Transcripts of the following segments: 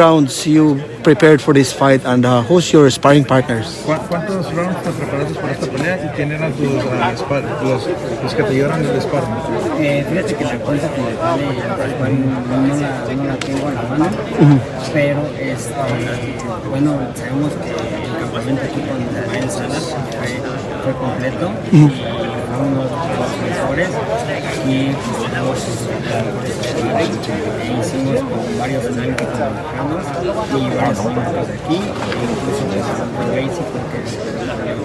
rounds you prepared for this fight and who's your sparring partners? ¿Cuántos rounds te preparaste para esta pelea y quién eran tus los que te ayudaron en el sparring? Fíjate que la cuenta como tal de sparring no la tengo a la mano, pero bueno, sabemos que el campamento aquí con Ismael Salas fue completo y fue uno de los mejores. Aquí, pues, tenemos los mejores sparring, e hicimos con varios olímpicos mexicanos y varios olímpicos de aquí, e incluso, pues, con Gracie, porque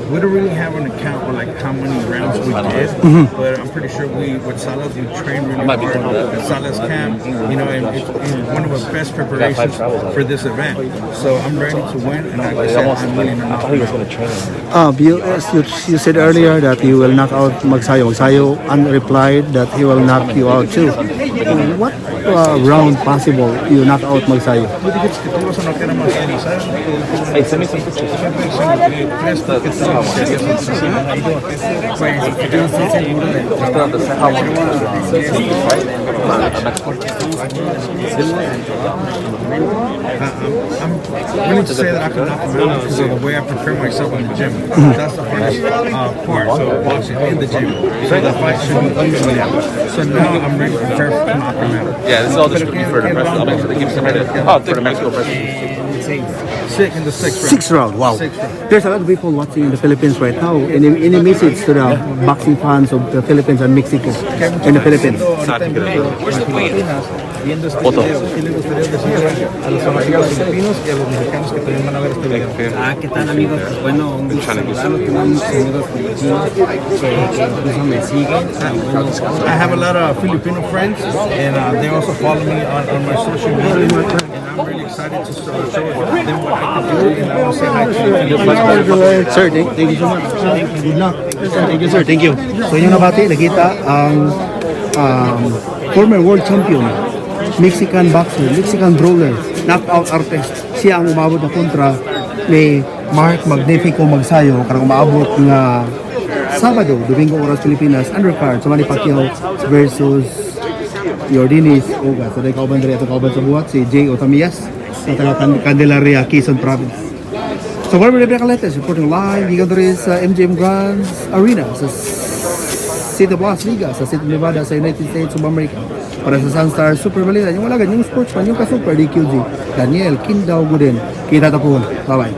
We don't really have an account of like how many rounds we did, but I'm pretty sure we with Salas, we trained really Might be hard thinking of at Salas camp, and it's one of our best preparations for this event. So I'm ready to win, and like I said, I'm willing to I knock thought he him was out. going to train him. You said earlier that you will knock out Magsayo. Magsayo and replied that he will knock you out too. What round possible you knock out Magsayo? Tú dijiste que tú ibas a noquear a Magsayo, ¿sabes? Hey, send me some pictures. ¿Crees tú que tú noquearías a Magsayo? Pues yo estoy seguro del trabajo. Me atrevo a decir esto porque estamos seguros de lo que hicimos, del trabajo, del campamento. I'm willing to say that I can knock him out because of the way I prepare myself in the gym. That's the hardest part. So boxing in the gym. So the fight should be easy now. So now I'm ready to prepare to knock him out. Yeah, this is all just gonna be for the press. I'll make sure they give some credit for the Mexico press. Seis. Six in the sixth round. Sixth round, wow. Sixth round. There's a lot of people watching in the Philippines right now. Any message to the boxing fans of the Philippines and Mexico in the Philippines? Viendo este Foto. Video, ¿qué le gustaría decir a los fanáticos filipinos y a los mexicanos que también van a ver este video? Ah, ¿qué tal, amigos? Pues bueno, un gusto saludarlos. Tengo muchos amigos filipinos que incluso me siguen. Y bueno, I have a lot of Filipino friends, and they also follow me on my social media. And I'm really excited to show them what I can do, and I want to say hi to the Filipinos. Sir, thank you so much. Good luck. Thank you, sir. Thank you. So inyong nabati, nakita ang former world champion, Mexican boxer, Mexican brawler, knockout artist. Siya ang umabot na kontra ni Mark Magnifico Magsayo karong umaabot nga Sabado, Domingo oras Pilipinas, undercard sa Manny Pacquiao versus Yordenis Ugas. So, dahil kauban diri ato kauban sa buhat si Jay Otamias sa taga Candelaria, Quezon Province. So, Barbara Rebecca Caletes reporting live gikan diri sa MGM Grand Arena sa City of Las Vegas, sa City of Nevada, sa United States of America. Para sa Sunstar Super Balita, yung wala yung sportsman, yung ka-super DQG, Daniel Kindaw Guden. Kita ta pohon. Bye-bye.